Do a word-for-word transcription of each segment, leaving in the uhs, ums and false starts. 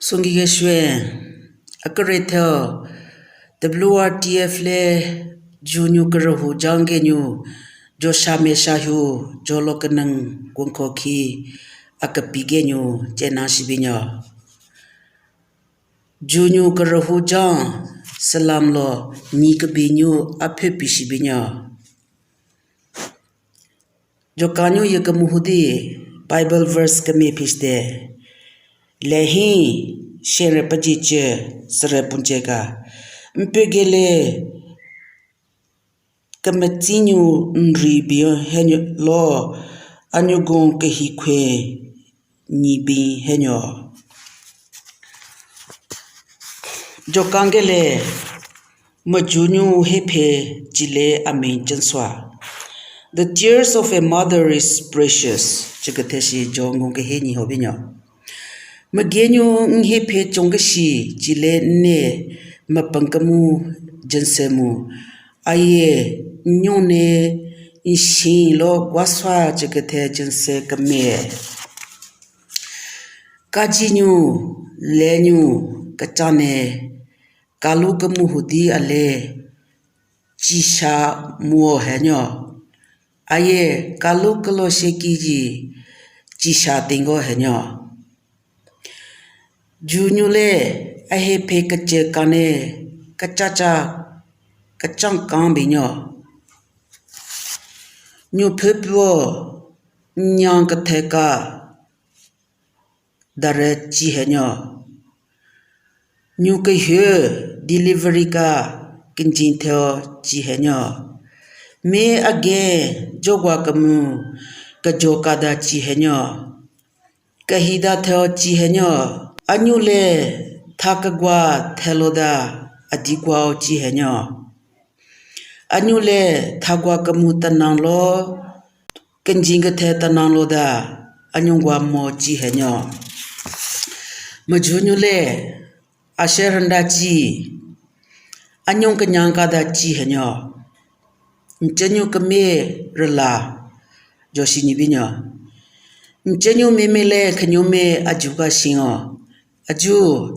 Songikeshwe, akere theo, W R T F le, Junyu kerehou jangkenyu, jo sha me sha hyu, jo lo keneng, gunko ki, akepi kenyu, chena shibinyo. Junyu kerehou jang, salam lo, nyi kebinyu, aphe pi shibinyo. Jokanyu ye kemuhudi Bible verse kemi piste. Lehi shere pajiche sere puncheka. Mpegele kemetsinyu nri bi henyo lo anyugun kehikhwe nyi bi henyo. Jokangele mejunyu hephe chile amin chenswa. The tears of a mother is precious. Chikete shi jongun ke he nyi hobinyo. Megenyu nhephe chongkeshi chile ne mapangkamu jensemu. Aye nyone nshin lo gwaswa chikete jense keme. Kajinyu, lenyu, kachane, kalu kemuhudi ale, chisha muo henyo. Aye, kalu kelo shekiji, chisha tingo henyo. Junyu le, ahephe kece kane, kachacha, kachang kang binyo. Nyu phepuo, nyang ketheka, dare chi henyo. Nyu kehye delivery ka kenjin theo chi henyo. Me age jogwa kemu kejo kada chi henyo. Kahida theo chi henyo. Anyu le tha kegwa thelo da adigwao chi henyo. Anyu le thagwa kemu tenang lo, kenjin kethe tenang lo da, anyungwa mo chi henyo. Mejunyu le, ashe renda chi, anyung kenyang kada chi henyo. Nchenyu keme rela, joshi nyi binyo. Nchenyu meme le khenyu me aju ka shingo. Aju,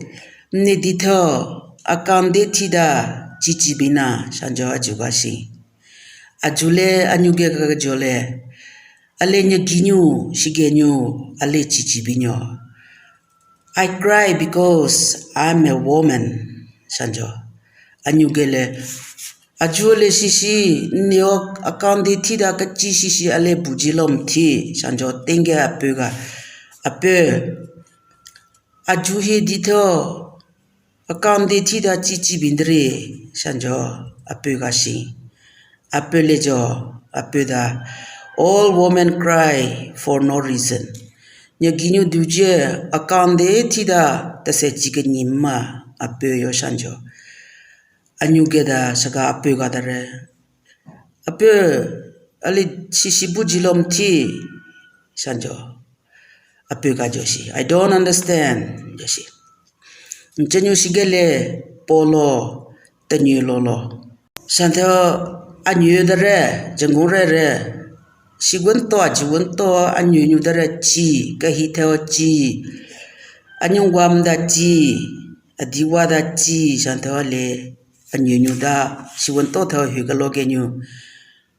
nne ditho, akande thida, chichi bina, shanjo aju ka shi. Aju le, anyu ge ka jo le, ale nye ginyu, shigenyu, ale chichi binyo. I cry because I'm a woman, shanjo. Anyu ge le, aju le shishi, nne o akande thida kachi shishi ale buji lom thi, shanjo tenge apyo ga, apyo. Aju hi ditho, akande thida chichi bindri, shanjo, apyo ga shi. Apyo le jo, apyo da, all women cry for no reason. Nye ginyu duje, akande thida, tase chike nyima, apyo yo shanjo. Anyu ge da, shaka apyo ga da re. Apyo, ale shishi buji lom thi, shanjo. Apyo ka joshi. I don't understand, joshi. Nchenyu shigele polo tenyu lolo. Shanteo anyu dare, jengung re re. Shigwento ajiwento anyu nyu dare chi, kahitheo chi. Anyungwam da chi, adiwa da chi, shanteo le anyu nyu da, shigwento theo hyu kelo genyu.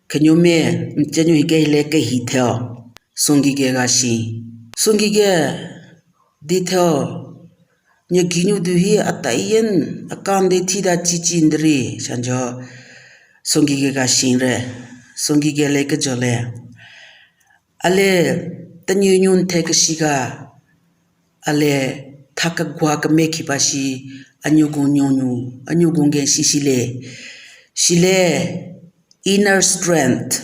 Khenyu me, nchenyu hike hile kehitheo. Sungige ga shi. Sungige, ditho, nye ginyu du hi atayen, akande thida chichi ndri, shanjo, sungige ka shinre, sungige le kejo le. Ale, tenyu nyun the keshi ga, ale, tha kegwa keme khipa shi, anyugun nyonyu, anyugun gen shishi le, shile, inner strength,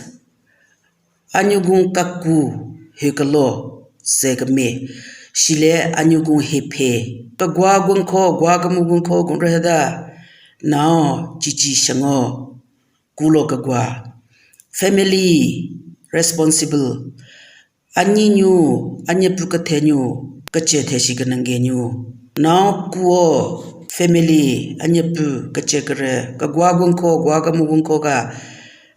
anyugun kaku hekelo se keme. Shile anyugun hephe. Kegwa gunko, gwa kemu gunko gunreheda. Nao chichi shango. Kulo kegwa. Family responsible. Anyinyu, anyepu kethenyu, kece the shi kenengenyu. Nao kuo family, anyepu kece kere, kegwa gunko, gwa kemu gunko ka,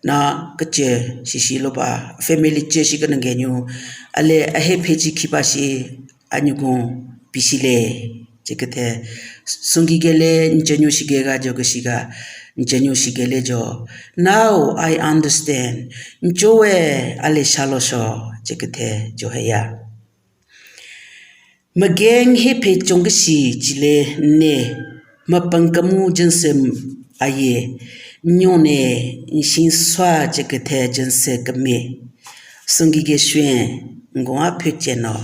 na kece shishi loba, family ce shi kenengenyu, ale ahe pheji khipa shi anyugun pishile, Che kethe, sungki kele nche nyu shige ga jo keshiga, nche nyu shigele jo. Now I understand. Ncho we ale shalo sho, che kethe jo heya. Megen he phe chongkeshi chile ne, mapang kamu jensem aye, nyone nshin swa che kethe jense keme. Sungki ke shwe, ngwa phe cheno,